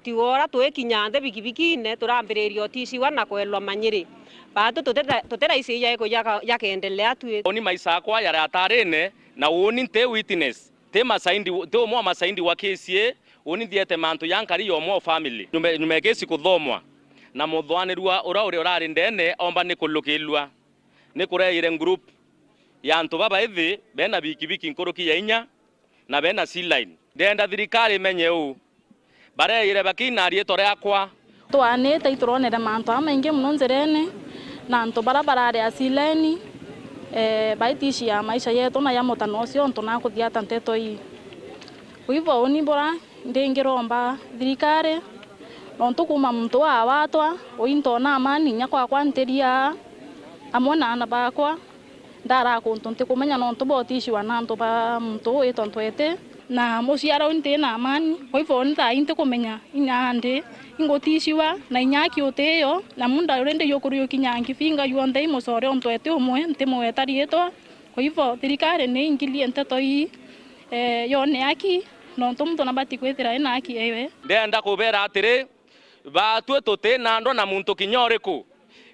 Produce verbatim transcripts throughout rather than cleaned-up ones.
Tiga ura twikinya nthi bikibikine, turambiriria uticiwa na kwelwa manyiri. Baatu tutira-, tutiraiciria iku jaka-, jakendelea twi. Uni maisha akwa yari atarine, na uni nti witness, nti masaindi, nti umwe wa masaindi wa kesi ii, uni nthiete mantu ja nkari ya umwe o family. Nyuma, nyuma ya kesi kuthomwa, na muthwanirua uria uri urari ndene omba ni kulukilua, ni kureire group ya antu babaithi bena bikibiki nkuruki ya inya, na bena C-line. Ndenda thirikari imenye uu. Bareire bakina riitwa riakwa. Twaanite ituronere mantu jamaingi mono njirene, na antu baria barari a C-line, eh, baitishia maisha yetu na ya mutano ucio untu nakuthiata nteto ii. Kwa hivyo uni bura ndingiromba thirikari, nontu kuuma muntu uu awatwa, ui ntoona amani inya kwakwa ntiria amwe na aana bakwa. Ndaraa kuntu ntikumenya nontu bwa utishiwa na antu ba muntu uu witwa Ntweti, na muciara uu nti na amani. Kwa hivyo ni thaa ii ntikumenya inya ndi ingutishiwa na inya aki utiyo, na muunda uria ndi yukuriuki nyangi finga yuonthe i mucore o Ntweti umwe, ntimugweta riitwa. Kwa hivyo thirikari ni ingirie nteto ii, eh, yone aki, nontu muntu nabati kwithira ena aki ewe. Ndenda kubera atiri, baatwi tuti na ndwa na muntu kinya uriku,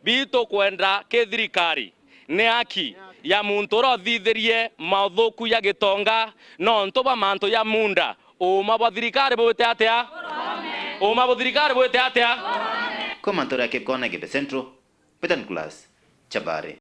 bitukwenda ki thirikari ni aki ya muntu uria uthithirie mauthuku ya gitonga nontu bwa mantu ja muunda. Uuma bwa thirikari bwite atia? Uuma bwa thirikari bwite atia? Kuma ntura ya Kipkone Gembe Central, Peter Nicholas Chabari.